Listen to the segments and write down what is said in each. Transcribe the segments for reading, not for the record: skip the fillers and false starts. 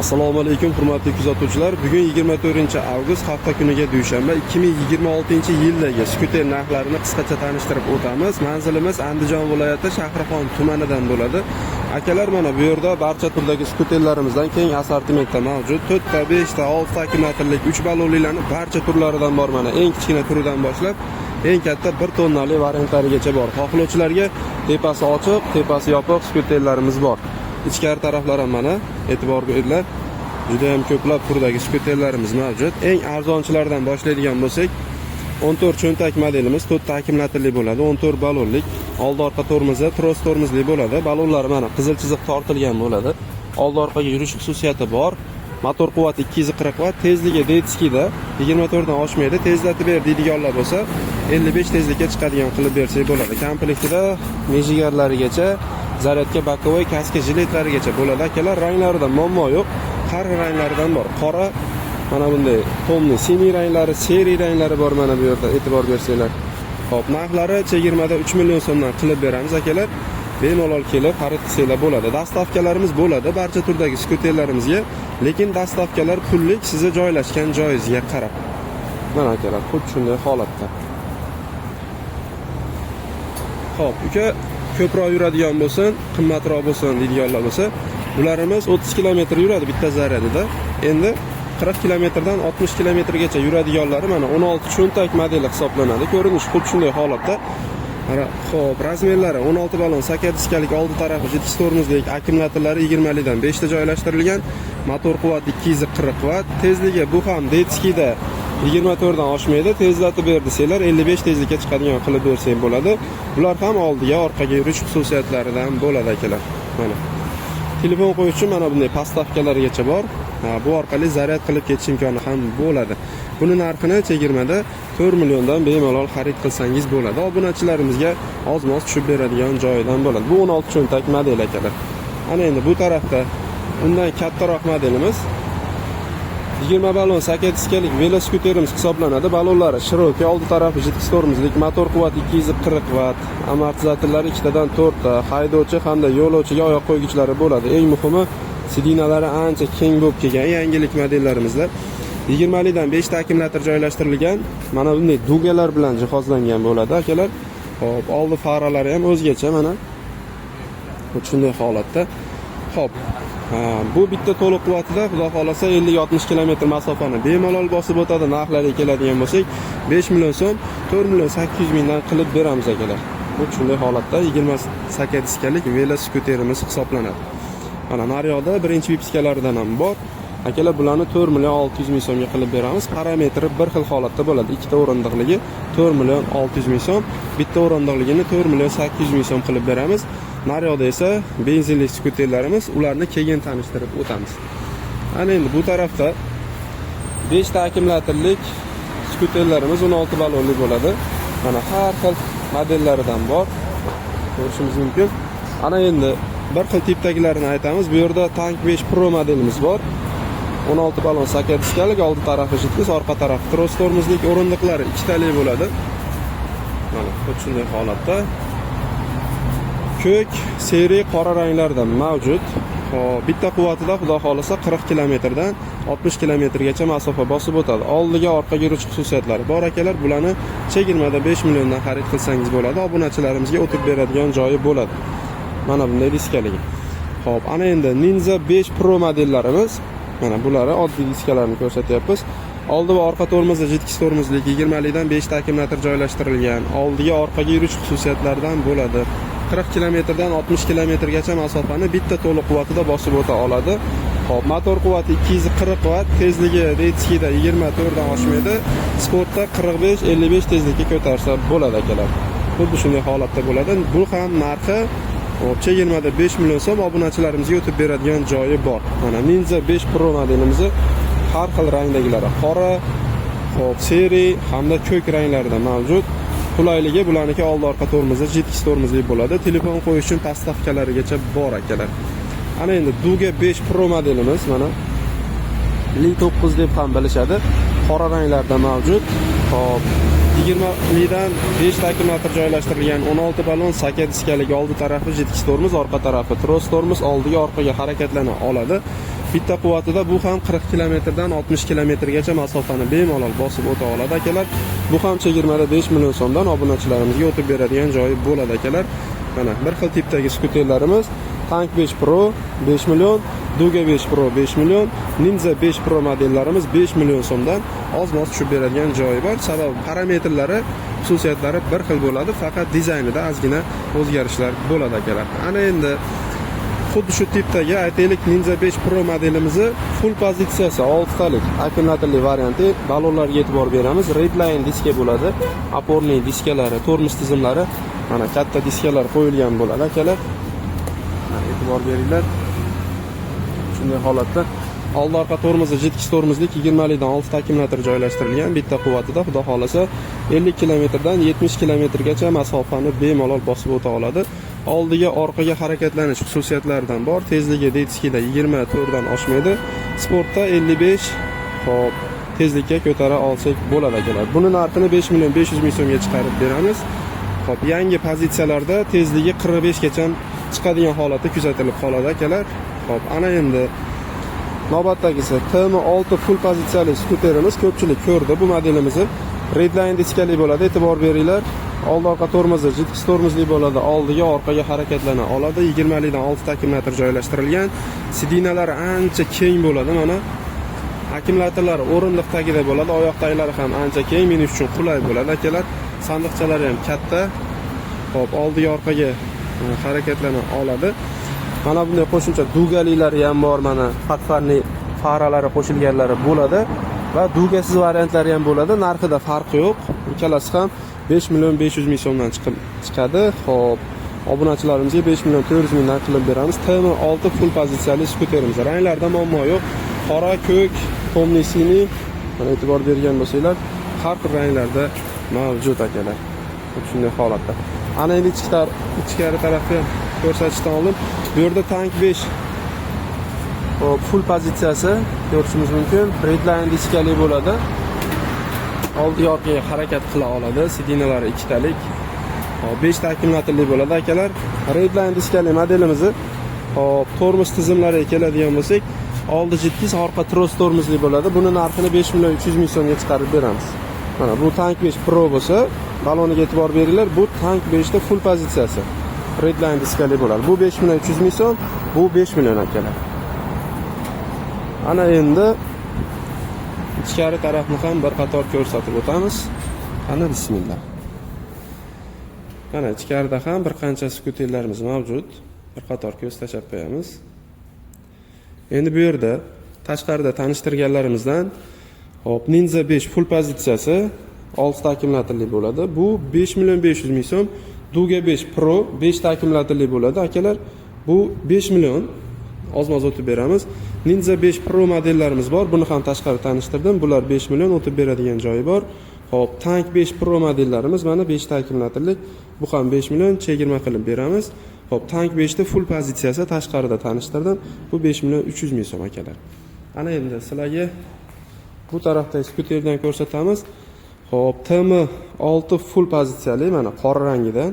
Assalomu alaykum, hurmatli kuzatuvchilar. Bugun 24-avgust, hafta kuniga dushanba, 2026-yildagi skuter narxlarini qisqacha tanishtirib o'tamiz. Manzilimiz Andijon viloyati Shahrixon tumanidan bo'ladi. Akalar, mana bu yerda barcha turdagi skuterlarimizdan keng assortimentda mavjud. 4 ta, 5 ta, 6 ta akkumulyatorlik, 3 ballonlilarni barcha turlaridan bor mana. Eng kichkina turidan boshlab eng katta 1 tonnali variantlarigacha bor. Xohlovchilarga tepasi ochiq, tepasi yopiq skuterlarimiz bor. Ichkari taraflar ham mana, e'tibor beringlar. Juda ham ko'plab turdagi skuterlarimiz mavjud. Eng arzonchilardan boshlaydigan bo'lsak, 14 cho'ntak modelimiz 4 ta akkumulyatorli bo'ladi, 14 ballonlik, oldi orqa tormozi tros tormozli bo'ladi. Ballonlari mana qizil chiziq tortilgan bo'ladi. Oldi orqaga yurish xususiyati bor. Motor quvvati 240 vatt, tezligi детский da 24 dan oshmaydi. Tezlatib ber deydiganlar bo'lsa, 55 tezlikka chiqadigan qilib bersak bo'ladi. Komplektida mejigarlarigacha, zaryadka, боковой kaska, jiletlarigacha bo'ladi. Akalar, ranglarida muammo yo'q. Har xil ranglaridan bor. Qora, mana bunday тёмный синий ranglari, серый ranglari bor mana bu yerda, e'tibor bersanglar. Xo'p, narxlari chegirmada 3 million so'mdan qilib beramiz, akalar. Bemalol kelib xarid qilsanglar bo'ladi. Доставка larimiz bo'ladi barcha turdagi skuterlarimizga, lekin доставка lar pullik, sizni joylashgan joyingizga qarab. Mana akalar, xuddi shunday holatda. Xo'p, uka, ko'proq yuradigan bo'lsin, qimmatroq bo'lsin deydiganlar bo'lsa, bularimiz 30 kilometr yuradi bitta zaryadida. Endi 40 kilometrdan 60 kilometrgacha yuradiganlari mana 16 cho'ntak modeli hisoblanadi. Ko'rinishi xuddi shunday holatda. Mana, xo'p, размер lari 16 ballon, saka diskalik, oldi tarafi жидкий tormozlik, akkumulyatorlari 20 lidan 5 ta joylashtirilgan. Motor quvvati 240 vatt, tezligi bu ham детский da 24 dan oshmaydi. Tezlatib ber desanglar, 55 tezlikka chiqadigan qilib bersak bo'ladi. Bular ham oldiga, orqaga yurish xususiyatlaridan bo'ladi, akalar. Mana. Telefon qo'yish uchun mana bunday подставка largacha bor. Ha, bu orqali zaryad qilib ketish imkoni ham bo'ladi. Buni narxini chegirmada 4 milliondan bemalol xarid qilsangiz bo'ladi. Obunachilarimizga oz-moz tushib beradigan joyidan bo'ladi. Bu 16 cho'ntak model, akalar. Ana endi bu tarafda undan kattaroq modelimiz 20 ballon saka diskalik veloskuterimiz hisoblanadi. Ballonlari широкий, oldi tarafi жидкий tormozlik, motor quvvati 240 vatt, amortizatorlari ikkitadan 4 ta, haydovchi hamda yo'lovchiga oyoq qo'ygichlari bo'ladi. Eng muhimi, сиденья lari ancha keng bo'lib kelgan yangilik modellarimizda. 20 lidan 5 ta akkumulyator joylashtirilgan. Mana bunday дуга lar bilan jihozlangan bo'ladi, akalar. Xo'p, oldi faralari ham o'zgacha mana. Shunday holatda. Xo'p, ha, bu bitta to'liq quvvatida xudo xohlasa 50-60 kilometr masofani bemalol bosib o'tadi. Narxlariga keladigan bo'lsak, 5 million so'm, 4 million 800 mingdan qilib beramiz, akalar. Bu shunday holatda 20 saka diskalik veloskuterimiz hisoblanadi. Mana naryoqda birinchi выпуска laridan ham bor. Akalar, bularni 4 million 600 ming so'mga qilib beramiz. Parametri bir xil holatda bo'ladi. Ikkita o'rindiqligi 4 million 600 ming so'm, bitta o'rindiqligini 4 million 800 ming so'm qilib beramiz. Naryoqda esa benzinli skuterlarimiz, ularni keyin tanishtirib o'tamiz. Ana endi bu tarafda 5 ta akkumulyatorlik skuterlarimiz 16 ballonli bo'ladi. Mana har xil modellaridan bor. Ko'rishimiz mumkin. Ana endi bir xil tipdagilarini aytamiz. Bu yerda Tank 5 Pro modelimiz bor. 16 ballon saka diskalik, oldi tarafi жидкий, orqa tarafi tros tormozlik, o'rindiqlari ikkitali bo'ladi. Mana xuddi shunday holatda. Ko'k, серый, qora ranglarda mavjud. Xo'p, bitta quvvatida xudo xohlasa 40 kilometrdan 60 kilometrgacha masofa bosib o'tadi. Oldiga, orqaga yurish xususiyatlari bor, akalar. Bularni chegirmada 5 milliondan xarid qilsangiz bo'ladi. Obunachilarimizga o'tib beradigan joyi bo'ladi. Mana bunday diskaligi. Xo'p, ana endi Ninja 5 Pro modellarimiz. Mana bulari oddiy diskalarni ko'rsatyapmiz. Oldi va orqa tormozda жидкий tormozlik, 20 lidan 5 ta akkumulyator joylashtirilgan. Oldiga, orqaga yurish xususiyatlaridan bo'ladi. 40 kilometrdan 60 kilometrgacha masofani bitta to'liq quvvatida bosib o'ta oladi. Xo'p, motor quvvati 240 vatt, tezligi детский da 24 dan oshmaydi. Sportda 45-55 tezlikka ko'tarsa bo'ladi, akalar. Xuddi shunday holatda bo'ladi. Bu ham narxi, xo'p, chegirmada 5 million so'm, obunachilarimizga o'tib beradigan joyi bor. Mana Ninja 5 Pro modelimizni har xil rangdagilari, qora, xo'p, серый hamda ko'k ranglarida mavjud. Qulayligi, bularniki oldi orqa tormozda жидкий tormozli bo'ladi. Telefon qo'yish uchun подставка larigacha bor, akalar. Ana endi Duga 5 Pro modelimiz mana Li 9 deb ham bilishadi. Qora ranglarda mavjud. Xo'p, 20 lidan 5 ta akkumulyator joylashtirilgan, 16 ballon saka diskalik, oldi tarafi жидкий tormoz, orqa tarafi tros tormoz, oldiga, orqaga harakatlana oladi. Bitta quvvatida bu ham 40 kilometrdan 60 kilometrgacha masofani bemalol bosib o'ta oladi akalar. Bu ham chegirmada 5 million so'mdan obunachilarimizga o'tib beradigan joyi bo'ladi akalar. Mana bir xil tipdagi skuterlarimiz: Tank 5 Pro 5 million, Duga 5 Pro 5 million, Ninja 5 Pro modellarimiz 5 million so'mdan oz-moz tushib beradigan joyi bor. Sababi parametrlari, xususiyatlari bir xil bo'ladi, faqat dizaynida ozgina o'zgarishlar bo'ladi akalar. Ana endi xuddi shu tipdagi, aytaylik, Ninja 5 Pro modelimizni full pozitsiyasi, 6 talik akkumulyatorli varianti. Balonlarga e'tibor beramiz. Redline diska bo'ladi. Опорный diskalari, tormoz tizimlari, mana katta diskalar qo'yilgan bo'ladi akalar. Mana, e'tibor beringlar. Shunday holatda oldi orqa tormozi жидкий tormozlik, 20 likdan 6 ta akkumulyator joylashtirilgan. Bitta quvvatida, xudo xohlasa, 50 kilometrdan 70 kilometrgacha masofani bemalol bosib o'ta oladi. Oldiga, orqaga harakatlanish xususiyatlaridan bor. Tezligi детский da 24 dan oshmaydi. Sportda 55, hop, tezlikka ko'tara olsak bo'ladi akalar. Buni narxini 5 million 500 ming so'mga chiqarib beramiz. Hop, yangi pozitsiyalarda tezligi 45 gacha chiqadigan holatda kuzatilib qoladi akalar. Hop, ana endi navbatdagisi TM6 full pozitsiyali skuterimiz. Ko'pchilik ko'rdi bu modelimizni. Redline diskali bo'ladi, e'tibor beringlar. Oldi orqa tormozi жидкий tormozli bo'ladi, oldiga, orqaga harakatlana oladi. 20 likdan 6 ta akkumulyator joylashtirilgan. Сиденья lari ancha keng bo'ladi, mana akkumulyatorlari o'rindiq tagida bo'ladi, oyoq taglari ham ancha keng, minish uchun qulay bo'ladi akalar. Sandiqchalari ham katta. Hop, oldiga, orqaga harakatlana oladi. Mana bunday qo'shimcha дуга lilari ham bor, mana подфарный faralari qo'shilganlari bo'ladi va дуга siz variantlari ham bo'ladi. Narxida farqi yo'q. Ikkalasi ham 5 million 500 ming so'mdan chiqib chiqadi. Hop, obunachilarimizga 5 million 400 mingdan qilib beramiz. TM6 full pozitsiyali skuterimiz. Ranglarda muammo yo'q. Qora, ko'k, темный синий, mana e'tibor bergan bo'lsanglar, har xil ranglarda mavjud akalar. Shunday holatda. Ana endi ichkari tarafni ham ko'rsatishdan oldin bu yerda Tank 5, hop, full pozitsiyasi ko'rishimiz mumkin. Redline diskali bo'ladi. Oldi, orqaga harakat qila oladi. Сиденья lari ikkitalik. Hop, 5 ta akkumulyatorli bo'ladi akalar. Redline diskali modelimizni, hop, tormoz tizimlariga keladigan bo'lsak, oldi жидкий, orqa tros tormozli bo'ladi. Buni narxini 5 million 300 ming so'mga chiqarib beramiz. Mana bu Tank 5 Pro bo'lsa, baloniga e'tibor beringlar, bu Tank 5 ta full pozitsiyasi. Redline diskali bo'ladi. Bu 5 million 300 ming so'm, bu 5 million akalar. Ana endi ichkari tarafni ham bir qator ko'rsatib o'tamiz. Qani, bismillah. Mana ichkarida ham bir qancha skuterlarimiz mavjud. Bir qator ko'z tashlab qo'yamiz. Endi bu yerda tashqarida tanishtirganlarimizdan, hop, Ninja 5 full pozitsiyasi 6 ta akkumulyatorli bo'ladi. Bu 5 million 500 ming so'm. Duga 5 Pro 5 ta akkumulyatorli bo'ladi akalar. Bu 5 million, ozmoz o'tib beramiz. Ninja 5 Pro modellarimiz bor. Buni ham tashqari tanishtirdim. Bular 5 million, o'tib beradigan joyi bor. Hop, Tank 5 Pro modellarimiz mana 5 ta akkumulyatorlik. Bu ham 5 million, chegirma qilib beramiz. Hop, Tank 5 ta full pozitsiyasi tashqarida tanishtirdim. Bu 5 million 300 ming so'm akalar. Ana endi sizlarga bu tarafda skuterdan ko'rsatamiz. Hop, TM6 full pozitsiyali, mana qora rangidan,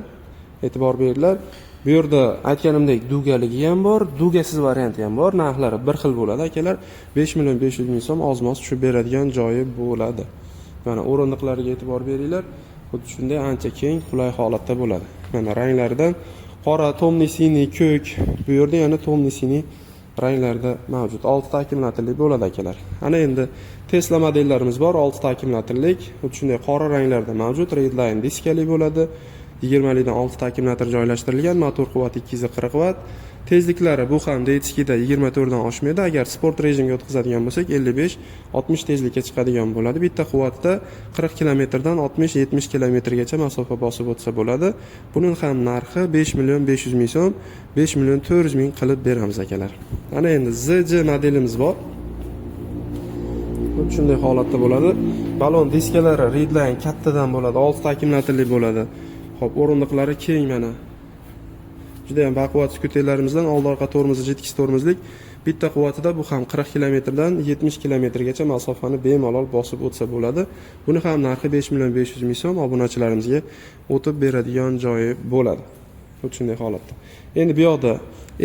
e'tibor beringlar. Bu yerda aytganimdek дуга ligi ham bor, дуга siz varianti ham bor. Narxlari bir xil bo'ladi akalar. 5 million 500 ming so'm, ozmoz tushib beradigan joyi bo'ladi. Mana o'rindiqlariga e'tibor beringlar. Xuddi shunday ancha keng, qulay holatda bo'ladi. Mana ranglaridan qora, темный синий, ko'k, bu yerda yana темный синий ranglarda mavjud. 6 ta akkumulyatorli bo'ladi akalar. Ana endi Tesla modellarimiz bor, 6 ta akkumulyatorlik. Xuddi shunday qora ranglarda mavjud, Redline diskali bo'ladi. 20 likdan 6 ta akkumulyator joylashtirilgan, motor quvvati 240 vatt. Tezliklari bu ham детский da 24 dan oshmaydi. Agar sport rejimga o'tkazadigan bo'lsak, 55-60 tezlikka chiqadigan bo'ladi. Bitta quvvatda 40 kilometrdan 60-70 kilometrgacha masofa bosib o'tsa bo'ladi. Buning ham narxi 5 million 500 ming so'm, 5 million 400 ming qilib beramiz akalar. Ana endi ZJ modelimiz bor. Xuddi shunday holatda bo'ladi. Balon diskalari Redline kattadan bo'ladi, 6 ta akkumulyatorli bo'ladi. Hop, o'rindiqlari keng mana. Juda ham baquvvat skuterlarimizdan, oldi orqa tormozi жидкий tormozlik. Bitta quvvatida bu ham 40 kilometrdan 70 kilometrgacha masofani bemalol bosib o'tsa bo'ladi. Buni ham narxi 5 million 500 ming so'm, obunachilarimizga o'tib beradigan joyi bo'ladi. Xuddi shunday holatda. Endi bu yoqda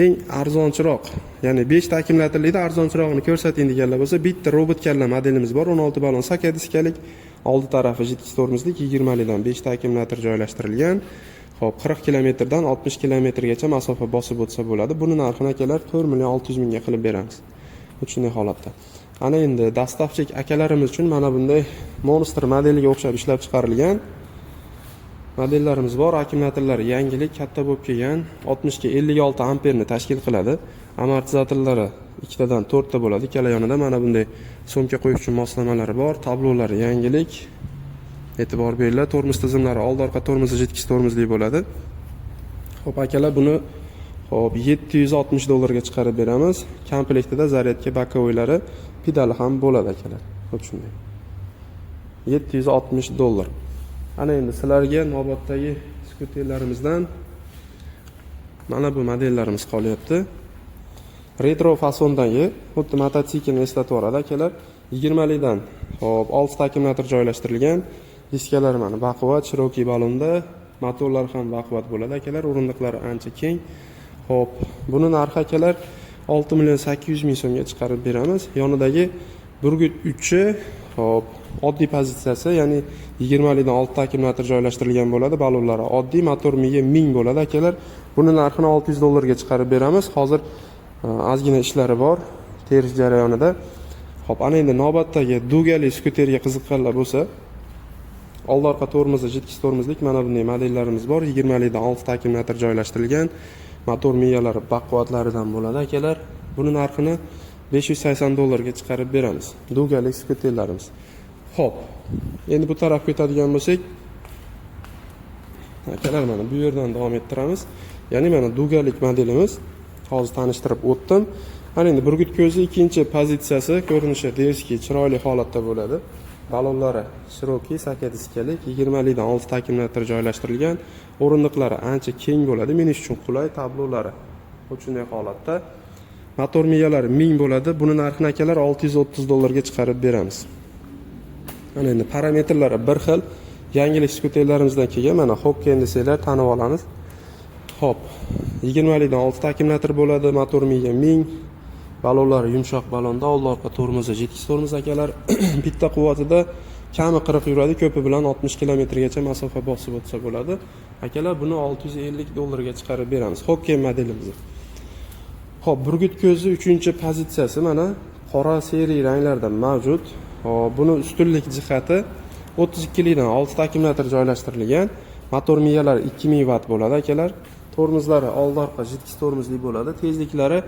eng arzonchiroq, ya'ni 5 ta akkumulyatorlikda arzonchirog'ini ko'rsating deganlar bo'lsa, bitta robot kalla modelimiz bor, 16 balon сака diskalik, oldi tarafi жидкий tormozlik, 20 likdan 5 ta akkumulyator joylashtirilgan. Xo'p, 40 kilometrdan 60 kilometrgacha masofa bosib o'tsa bo'ladi. Buni narxini, akalar, 4 million 600 mingga qilib beramiz. Shunday holatda. Ana endi доставщик akalarimiz uchun mana bunday Monster modeliga o'xshab ishlab chiqarilgan modellarimiz bor. Akkumulyatorlari yangilik, katta bo'lib kelgan, 60 ga 56 amperni tashkil qiladi. Amortizatorlari ikkitadan to'rtta bo'ladi. Ikkala yonida mana bunday sumka qo'yish uchun moslamalari bor. Tablolari yangilik. E'tibor beringlar, tormoz tizimlari oldi orqa tormozi жидкий tormozli bo'ladi. Xo'p, akalar, buni xo'p 760 dollarga chiqarib beramiz. Komplektida зарядка, боковой lari, pedali ham bo'ladi, akalar. Xo'p, shunday. 760 dollar. Ana endi sizlarga navbatdagi skuterlarimizdan mana bu modellarimiz qolyapti. Retro fasondagi, xuddi mototsiklni eslatib yuboradi, akalar. 20 likdan, xo'p, 6 ta akkumulyator joylashtirilgan. Diskalari mana baquvvat, широкий balonda, motorlar ham baquvvat bo'ladi, akalar. O'rindiqlari ancha keng. Xo'p, buni narxi, akalar, 6 million 800 ming so'mga chiqarib beramiz. Yonidagi Burgut 3, xo'p, oddiy pozitsiyasi, ya'ni 20 likdan 6 ta akkumulyator joylashtirilgan bo'ladi. Balonlari oddiy, motor miya 1000 bo'ladi, akalar. Buni narxini 600 dollarga chiqarib beramiz. Hozir ozgina ishlari bor terish jarayonida. Xo'p, ana endi navbatdagi дуга li skuterga qiziqqanlar bo'lsa, oldi orqa tormozi жидкий tormozlik mana bunday modellarimiz bor. 20 likdan 6 ta akkumulyator joylashtirilgan. Motor miyalari baquvvatlaridan bo'ladi, akalar. Buni narxini 580 dollarga chiqarib beramiz. Дуга lik skuterlarimiz. Xo'p, endi bu tarafga o'tadigan bo'lsak, akalar, mana bu yerdan davom ettiramiz. Ya'ni mana дуга lik modelimiz hozir tanishtirib o'tdim. Ana endi burgut ko'zi ikkinchi pozitsiyasi, ko'rinishi дерзкий, chiroyli holatda bo'ladi. Balonlari широкий, сака diskalik, 20 likdan 6 ta akkumulyator joylashtirilgan. O'rindiqlari ancha keng bo'ladi, minish uchun qulay, tablolari shunday holatda. Motor miyalari 1000 bo'ladi. Buni narxini, akalar, 630 dollarga chiqarib beramiz. Mana endi parametrlari bir xil. Yangilik skuterlarimizdan kelgan mana Hokken desanglar tanib olamiz. Xo'p, 20 likdan 6 ta akkumulyator bo'ladi, motor miya 1000, balonlari yumshoq balonda, oldi orqa tormozi жидкий tormoz, akalar. Bitta quvvatida kami 40 yuradi, ko'pi bilan 60 kilometrgacha masofa bosib o'tsa bo'ladi. Akalar, buni 650 dollarga chiqarib beramiz. Hokken modelimizni. Xo'p, burgut ko'zi 3 pozitsiyasi mana qora, серый ranglarda mavjud. Xo'p, buni ustunlik jihati 32 likdan 6 ta akkumulyator joylashtirilgan. Motor miyalari 2000 vatt bo'ladi, akalar. Tormozlari oldi orqa жидкий tormozli bo'ladi. Tezliklari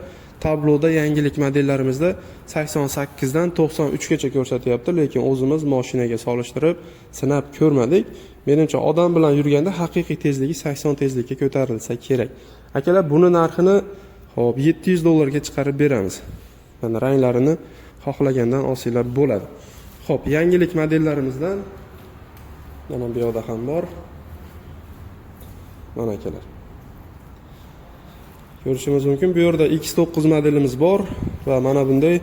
tabloda yangilik modellarimizda 88 dan 93 gacha ko'rsatyapti, lekin o'zimiz mashinaga solishtirib sinab ko'rmadik. Menimcha, odam bilan yurganda haqiqiy tezligi 80 tezlikka ko'tarilsa kerak. Akalar, buni narxini, xo'p, 700 dollarga chiqarib beramiz. Mana ranglarini xohlagandan olsanglar bo'ladi. Xo'p, yangilik modellarimizdan mana bu yoqda ham bor. Mana, akalar. Ko'rishimiz mumkin. Bu yerda X9 modelimiz bor va mana bunday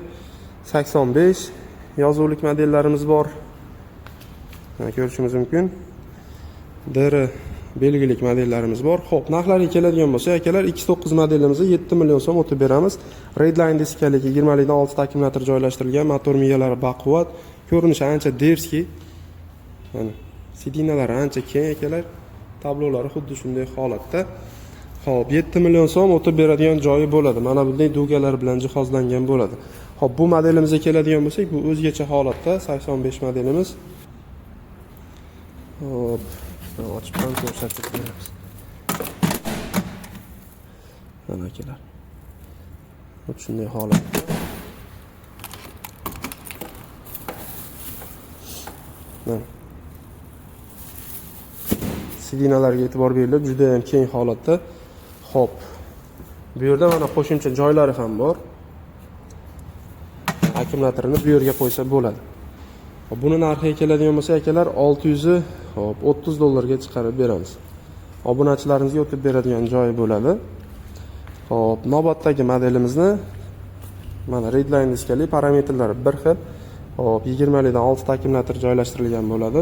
85 yozuvlik modellarimiz bor. Mana ko'rishimiz mumkin. DR belgilik modellarimiz bor. Xo'p, narxlariga keladigan bo'lsak, akalar, X9 modelimizni 7 million so'm o'tib beramiz. Redline diskaligi, 20 likdan 6 ta akkumulyator joylashtirilgan, motor miyalari baquvvat, ko'rinishi ancha дерзкий. Mana сиденья lari ancha keng, akalar. Tablolari xuddi shunday holatda. Xo'p, 7 million so'm o'tib beradigan joyi bo'ladi. Mana bunday дуга lar bilan jihozlangan bo'ladi. Xo'p, bu modelimizga keladigan bo'lsak, bu o'zgacha holatda 85 modelimiz. Xo'p, ochib ham ko'rsatib beramiz. Mana, akalar. Xuddi shunday holatda. Mana. Сиденья larga e'tibor beringlar, juda ham keng holatda. Xo'p. Bu yerda mana qo'shimcha joylari ham bor. Akkumulyatorni bu yerga qo'ysa bo'ladi. Xo'p, buni narxiga keladigan bo'lsak, akalar, 600, xo'p, 30 dollarga chiqarib beramiz. Obunachilarimizga o'tib beradigan joyi bo'ladi. Xo'p, navbatdagi modelimizni mana Redline diskali, parametrlari bir xil. Xo'p, 20 likdan 6 ta akkumulyator joylashtirilgan bo'ladi.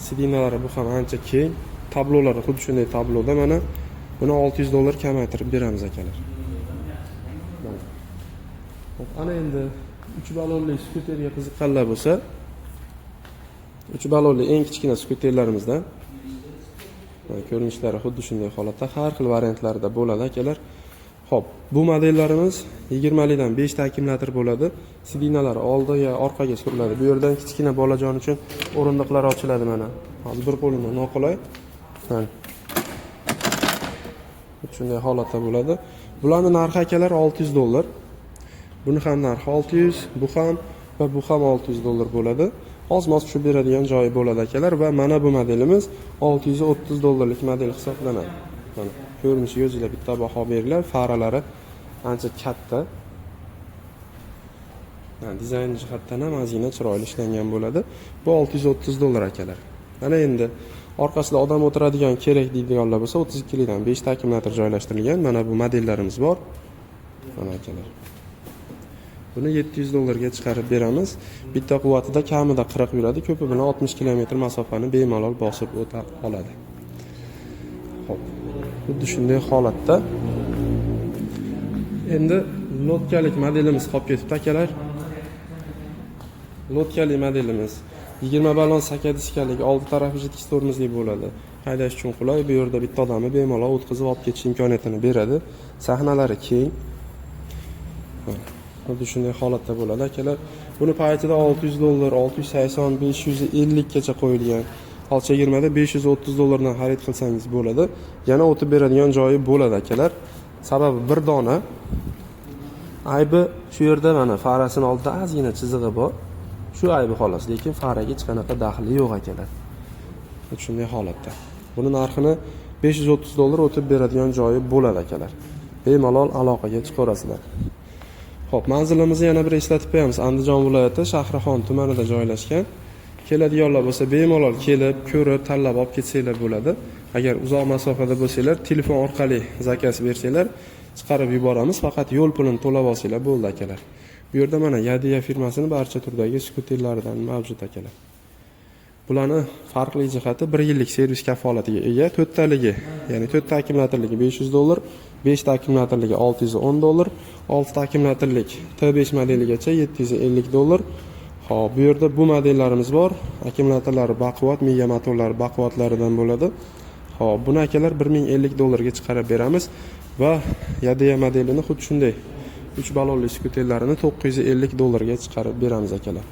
Сиденья lari bu ham ancha keng. Tablolari xuddi shunday tabloda mana. Buni 600 dollar kamaytirib beramiz, akalar. Mana. Xo'p, ana endi 3 ballonli skuterga qiziqqanlar bo'lsa, 3 ballonli eng kichkina skuterlarimizdan. Mana, ko'rinishlari xuddi shunday holatda, har xil variantlarida bo'ladi, akalar. Xo'p, bu modellarimiz 20 likdan 5 ta akkumulyator bo'ladi. Сиденья lari oldiga, orqaga suriladi. Bu yerdan kichkina bolajon uchun o'rindiqlar ochiladi mana. Hozir bir qo'limdan noqulay. Mana. Shunday holatda bo'ladi. Bularni narxi, akalar, 600 dollar. Buni ham narxi 600, bu ham va bu ham 600 dollar bo'ladi. Oz-moz tushib beradigan joyi bo'ladi, akalar, va mana bu modelimiz 630 dollarlik model hisoblanadi. Mana, ko'rinishiga o'zinglar bitta baho beringlar. Faralari ancha katta. Ha, dizayn jihatdan ham ozgina chiroyli ishlangan bo'ladi. Bu 630 dollar, akalar. Mana endi orqasida odam o'tiradigan kerak deydiganlar bo'lsa, 32 likdan 5 ta akkumulyator joylashtirilgan. Mana bu modellarimiz bor. Mana, akalar. Buni 700 dollarga chiqarib beramiz. Bitta quvvatida kamida 40 yuradi, ko'pi bilan 60 kilometr masofani bemalol bosib o'ta oladi. Xo'p. Xuddi shunday holatda. Endi лодка lik modelimiz qolib ketibdi, akalar. Лодка li modelimiz 20 ballon, saka diskalik, oldi tarafi жидкий tormozli bo'ladi. Haydash uchun qulay. Bu yerda bitta odamni bemalol o'tkazib olib ketish imkoniyatini beradi. Sahnalari keng. Xuddi shunday holatda bo'ladi, akalar. Buni paytida 600 dollar, 680, 550 gacha qo'yilgan. Hozir chegirmada 530 dollardan xarid qilsangiz bo'ladi. Yana o'tib beradigan joyi bo'ladi, akalar. Sababi bir dona. Aybi shu yerda, mana, farasini oldida ozgina chizig'i bor. Shu aybi xolos, lekin faraga hech qanaqa daxli yo'q, akalar. Shunday holatda. Buni narxini 530 dollar, o'tib beradigan joyi bo'ladi, akalar. Bemalol aloqaga chiqaverasizlar. Xo'p, manzilimizni yana bir eslatib qo'yamiz. Andijon viloyati Shahrixon tumanida joylashgan. Keladiganlar bo'lsa, bemalol kelib, ko'rib, tanlab olib ketsanglar bo'ladi. Agar uzoq masofada bo'lsanglar, telefon orqali заказ bersanglar, chiqarib yuboramiz. Faqat yo'l pulini to'lab olsanglar bo'ldi, akalar. Bu yerda mana Yadea firmasini barcha turdagi skuterlaridan mavjud, akalar. Bularni farqli jihati 1 yillik servis kafolatiga ega. To'rttaligi, ya'ni to'rtta akkumulyatorligi 500 dollar, 5 ta akkumulyatorligi 610 dollar, 6 ta akkumulyatorlik T5 modeligacha 750 dollar. Xo'p, bu yerda bu modellarimiz bor. Akkumulyatorlari baquvvat, miya motorlari baquvvatlaridan bo'ladi. Xo'p, buni, akalar, 1050 dollarga chiqarib beramiz va Yadea modelini xuddi shunday 3 ballonli skuterlarini 950 dollarga chiqarib beramiz, akalar.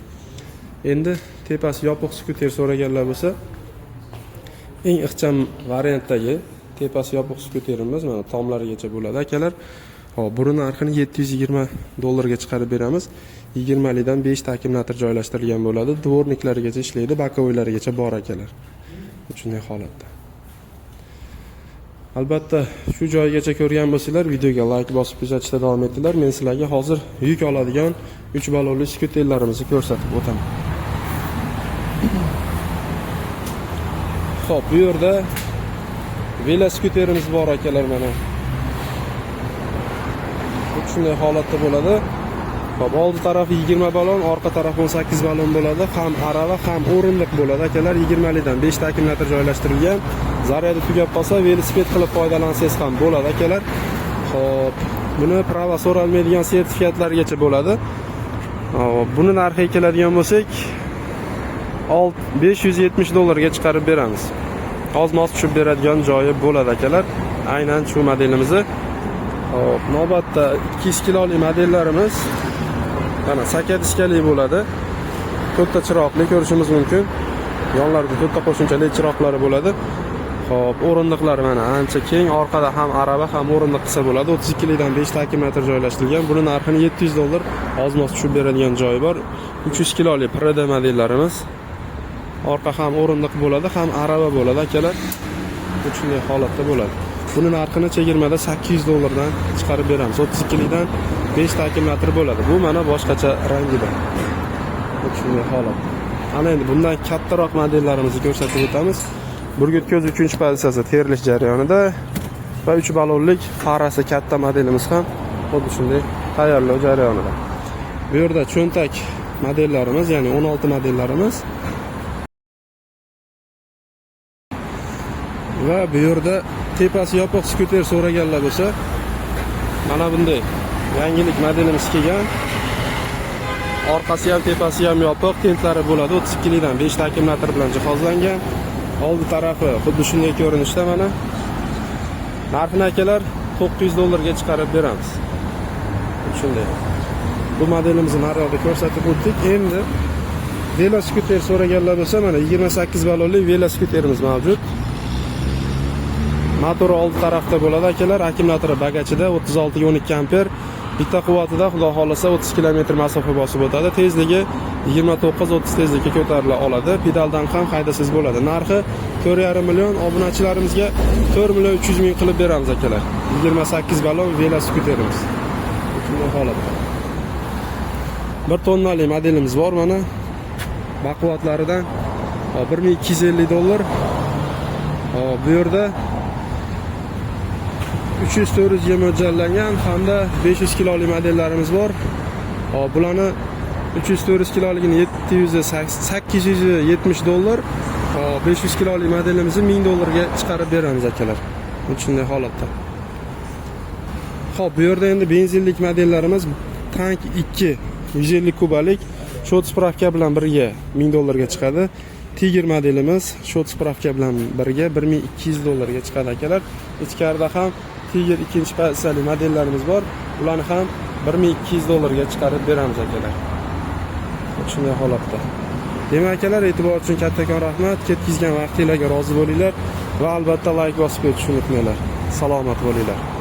Endi tepasi yopiq skuter so'raganlar bo'lsa, eng ixcham variantdagi tepasi yopiq skuterimiz mana tomlarigacha bo'ladi, akalar. Xo'p, buni narxini 720 dollarga chiqarib beramiz. 20 likdan 5 ta akkumulyator joylashtirilgan bo'ladi. Дворник larigacha ishlaydi, боковой larigacha bor, akalar. Shunday holatda. Albatta, shu joygacha ko'rgan bo'lsanglar, videoga layk bosib kuzatishda davom etinglar. Men sizlarga hozir yuk oladigan 3 ballonli skuterlarimizni ko'rsatib o'taman. Xo'p, bu yerda veloskuterimiz bor, akalar, mana. Bu shunday holatda bo'ladi. Xo'p, oldi tarafi 20 ballon, orqa tarafi 18 ballon bo'ladi. Ham arava, ham o'rindiq bo'ladi, akalar. 20 likdan 5 ta akkumulyator joylashtirilgan. Zaryadi tugab qolsa, velosiped qilib foydalansangiz ham bo'ladi, akalar. Xo'p, buni права so'ralmaydigan sertifikatlargacha bo'ladi. Xo'p, buni narxiga keladigan bo'lsak, 570 dollarga chiqarib beramiz. Oz-moz tushib beradigan joyi bo'ladi, akalar. Aynan shu modelimizni. Xo'p, navbatda 200 kiloli modellarimiz mana saka diskali bo'ladi. To'rtta chiroqli ko'rishimiz mumkin. Yonlarida to'rtta qo'shimchali chiroqlari bo'ladi. Xo'p, o'rindiqlar mana ancha keng, orqada ham arava, ham o'rindiq qilsa bo'ladi. 32 likdan 5 ta akkumulyator joylashtirilgan. Buni narxini 700 dollar, oz-moz tushib beradigan joyi bor. 300 kiloli Prd modellarimiz. Orqa ham o'rindiq bo'ladi, ham arava bo'ladi, akalar. Shunday holatda bo'ladi. Buni narxini chegirmada 800 dollardan chiqarib beramiz. 32 likdan 5 ta akkumulyator bo'ladi. Bu mana boshqacha rangida. Shunday holatda. Ana endi bundan kattaroq modellarimizni ko'rsatib o'tamiz. Burgut ko'z 3 pozitsiyasi terilish jarayonida va 3 ballonlik farasi katta modelimiz ham xuddi shunday tayyorlov jarayonida. Bu yerda cho'ntak modellarimiz, ya'ni 16 modellarimiz va bu yerda Tepasi yopiq skuter so'raganlar bo'lsa, mana bunday yangilik modelimiz kelgan. Orqasi ham, tepasi ham yopiq, tentlari bo'ladi. 32 likdan 5 ta akkumulyator bilan jihozlangan. Oldi tarafi xuddi shunday ko'rinishda mana. Narxini, akalar, 900 dollarga chiqarib beramiz. Shunday. Bu modelimizni naryoqda ko'rsatib o'tdik. Endi veloskuter so'raganlar bo'lsa, mana 28 ballonli veloskuterimiz mavjud. Motori oldi tarafda bo'ladi, akalar, akkumulyatori bagajida, 36 ga 12 amper. Bitta quvvatida, xudo xohlasa, 30 kilometr masofa bosib o'tadi. Tezligi 29-30 tezlikka ko'tarila oladi. Pedaldan ham haydasangiz bo'ladi. Narxi 4,5 million, obunachilarimizga 4 million 300 ming qilib beramiz, akalar. 28 ballon veloskuterimiz. Shunday holatda. 1 tonnali modelimiz bor mana. Baquvvatlaridan. Hop, 1250 dollar. Hop, bu yerda 300-400 ga mo'ljallangan hamda 500 kiloli modellarimiz bor. Hop, bularni 300-400 kiloligini 700, 870 dollar. Hop, 500 kiloli modelimizni 1000 dollarga chiqarib beramiz, akalar. Shunday holatda. Xo'p, bu yerda endi benzinlik modellarimiz: Tank 2 150 kubalik счёт справка bilan birga 1000 dollarga chiqadi. Tiger modelimiz счёт справка bilan birga 1200 dollarga chiqadi, akalar. Ichkarida ham Tiger ikkinchi pozitsiyali modellarimiz bor. Ularni ham 1200 dollarga chiqarib beramiz, akalar. Shunday holatda. Demak, akalar, e'tibor uchun kattakon rahmat. Ketkizgan vaqtinglarga rozi bo'linglar va albatta layk bosib ketishni unutmanglar. Salomat bo'linglar.